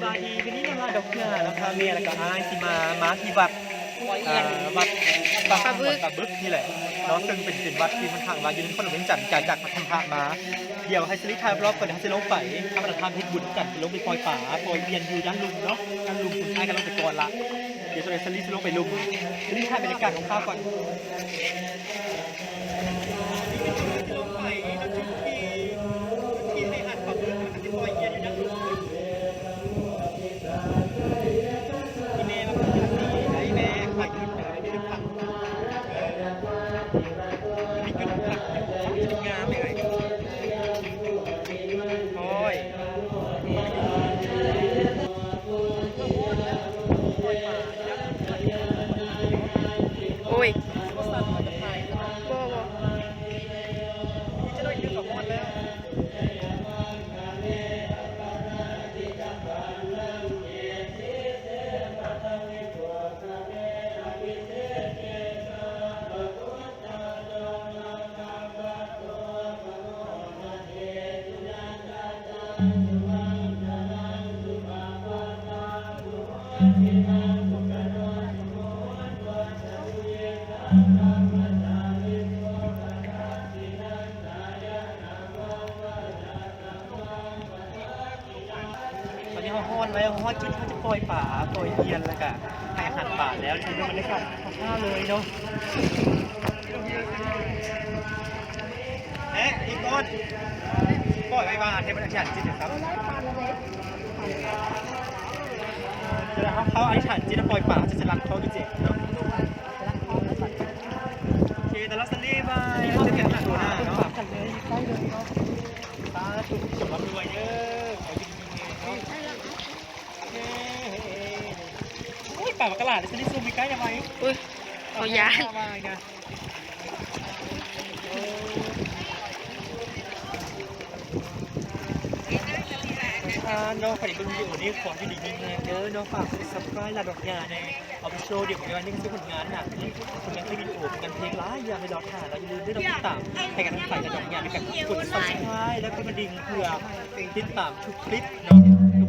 ສະບາຍດີ ມື້ນີ້ນ້ອງລາດອກຫຍ້ານຳພາແມ່ ແລ້ວກໍອ້າຍຊິມາ ມາທີ່ວັດ ເອີ ວັດປາກ ປາບຶກ ປາບຶກນີ້ແຫຼະເນາະ ເຊິ່ງເປັນ ເປັນວັດທີ່ຂ້ອນຂ້າງວ່າຢູ່ໃນນະຄອນຫຼວງວຽງຈັນ ໄກຈາກວັດທຳພະມາ. ດຽວໃຫ້ສະລີຖ່າຍຮອບໆກ່ອນ ດຽວເຮົາຊິລົງໄປທຳມະດາ ເຮັດບຸນກັນ ຊິລົງໄປປ່ອຍປາ ປ່ອຍອຽນຢູ່ດ້ານລຸ່ມເນາະ ດ້ານລຸ່ມ ຄຸນອ້າຍກຳລັງໄປກ່ອນລະ. ດຽວສະລີ ສະລີຊິລົງໄປລຸ່ມ ສະລີຖ່າຍບັນຍາກາດຄ່າວໆກ່ອນ. ໂອ້ຍ ໂອ້ຍ ບໍ່ ບໍ່. ຕອນນີ້ເຮົາຮອດແລ້ວ ເຮົາຮອດຈຸດເຮົາຈະປ່ອຍປາ ປ່ອຍອຽນ ແລ້ວກະໃຫ້ອາຫານປາແລ້ວ ນີ້ຄືບັນຍາກາດຄ່າວໆເລີຍເນາະ. ແອະ ອີກກ່ອນ ປ່ອຍໄວ້ວ່າໃຫ້ມັນອະທິຖານຈິດນະຄັບ. ເວລາເຮົາ ເຮົາອະທິຖານຈິດແລ້ວປ່ອຍປາ ເຮົາຈະລັດເຂົ້າເຈັບເນາະ. ໂອເຄ ຕະລັບສະລີບາຍ ເຮົາຈະເປັນໂຕໜ້າເນາະ. ສາທຸ ສົມຫວັງດ້ວຍເດີ ຂໍຢູ່ດີມີແຮງເນາະ. ໂອ້ຍ ປາບັກກະຫຼາດ ສະລີຊູມໃກ້ໆໄດ້ໄວ. ອຸ້ຍ ເຂົາຢ້ານ. ຖ້ານ້ອງໃຜເບິ່ງວິດີໂອນີ້ ຂໍຢູ່ດີມີແຮງເດີເນາະ. ຝາກກົດ Subscribe ລາດອກຫຍ້າແດ່ Official ດຽວໄປໄວ້ໃນຊື່ຜົນງານໜັງ ຜົນງານຄລິບວິດີໂອ ຜົນງານເພງຫຼາຍຢ່າງໃຫ້ລໍຖ້າເນາະ. ຢ່າລືມເດີ ຕິດຕາມໃຫ້ກຳລັງໃຈລາດອກຫຍ້າດ້ວຍການກົດ Subscribe ແລ້ວກົດກະດິ່ງ ເພື່ອຕິດຕາມທຸກຄລິບເນາະ.